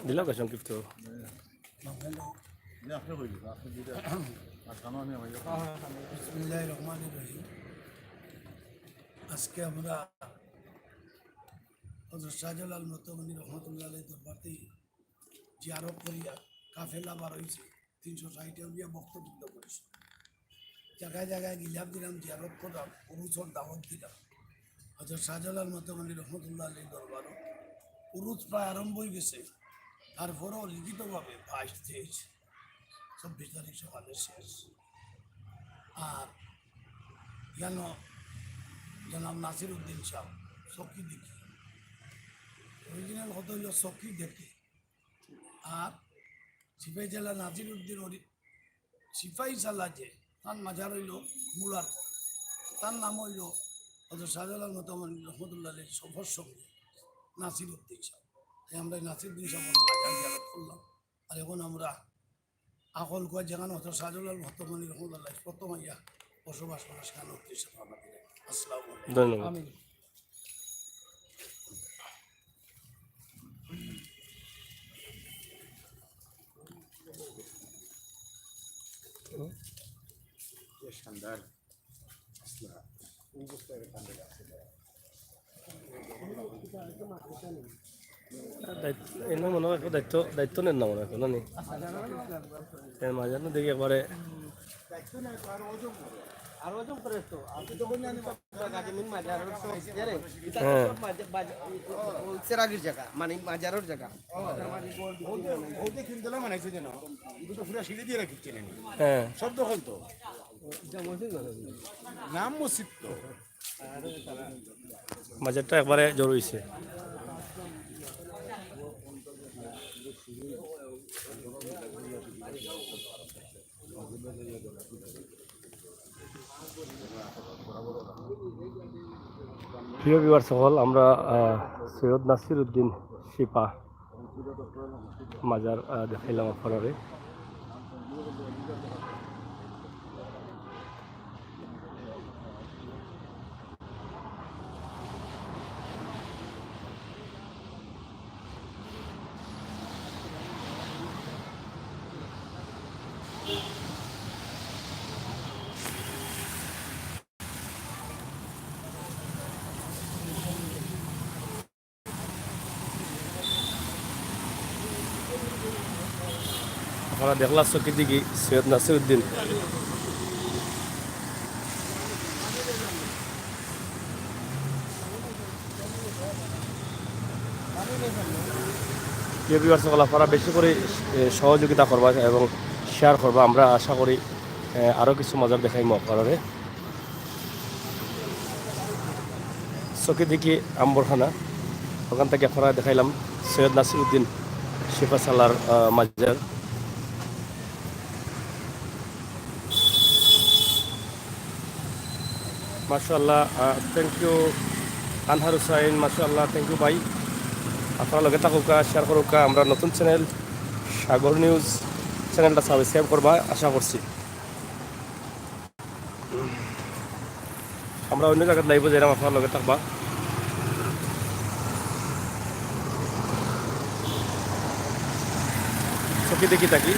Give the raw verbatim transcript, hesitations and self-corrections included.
দিলাম কা সংক্ষিপ্ত। বিসমিল্লাহির রহমানির রহিম। আজকে আমরা হযরত শাহজালাল মতমনি রহমতুল্লাহ আলাইহির দরবার থাকি জিয়ারত করিয়া কাফেলা বার অইছে। তিনশো ষাইট আউলিয়া ভক্তবৃন্দ করেছে। জাগায় জাগায় গিলাপ দিলাম, জিয়ারত করলাম, উরুসর দাওয়াত দিলাম। হযরত শাহজালাল মতমনি রহমতুল্লাহ আলাইহির দরবারো উরুস প্রায় আরম্ভ অই গেছে। তারপরও লিখিতভাবে বাইশ, তেইশ, চব্বিশ তারিখ সকালে শেষ। আর যেন জনাব নাসির উদ্দিন সাহেব চক্ষে দেখি, অরিজিনাল কথা অইলো চক্ষে দেখি। আর সিপাহী সালার নাসির উদ্দিন অরি-, সিপাহী সালার যে তান মাজার অইলো মুলার পর, তান নাম অইলো হযরত শাহজালাল মতমনি রহমতুল্লাহ আলাইহির সফর সঙ্গী নাসির উদ্দিন সাহেব। তাই আমরা নাসির উদ্দিন সাহেব মাজার জিয়ারত করলাম। আর এখন আমরা আকল কুয়া যেখানে হযরত শাহজালাল মতমনি রহমতুল্লাহ প্রথম আইয়া বসবাস করা, সেখানে উদ্দেশ্য রওনা দিলাম। আসসালামু আলাইকুম। ধন্যবাদ। আমিন। দায়িত্ব, এনে মনে হয় দায়িত্ব, দায়িত্ব নেন না মনে হয়, না নি? এর মাঝে না দেখি একবারে। আর ওজন করে তো, আপনি যখন জানি জায়গা জমিন মাঝে আর সব ইচ্ছে রে। হ্যাঁ। সব মাঝে, মাঝে, ওই সেরাগির জায়গা, মানে মাজারর জায়গা। ওই যে, ওই যে তিন তলা বানাইছে যেন, এগুলো তো পুরা সিঁড়ি দিয়া রাখিছে না। হ্যাঁ। সব দখল তো। নাম মসজিদ তো। বাজারটা একবারে জোর অইছে। প্রিয় ভিউয়ার সকল, আমরা, আহ, সৈয়দ নাসির উদ্দিন শিপা মাজার, আহ, দেখাইলাম আপনারে। আপনারা দেখলা চকিদিঘি সৈয়দ নাসিরউদ্দিন। প্রিয় ভিউয়ার্স সকল, আপনারা বেশি করি, এ, সহযোগিতা করবা এবং শেয়ার করবা। আমরা আশা করি, এ, আরও কিছু মাজার দেখাইমু আপনারারে। চকিদিঘি আম্বরখানা, ওখান থাকি আপনারারে দেখাইলাম সৈয়দ নাসিরউদ্দিন শিফা সালার, আহ, মাজার। মাশাআল্লাহ, আহ, thank you আনহার হুসাইন, মাশাআল্লাহ, thank you ভাই। আপনারা লগে থাকউক্কা, শেয়ার করউক্কা, আমরার নতুন চ্যানেল সাগর নিউজ চ্যানেলটা সাবস্ক্রাইব করবা আশা করছি। আমরা অন্য জাগাত লাইভো যাইরাম, আপনারা লগে থাকবা। চকিদিঘি থাকি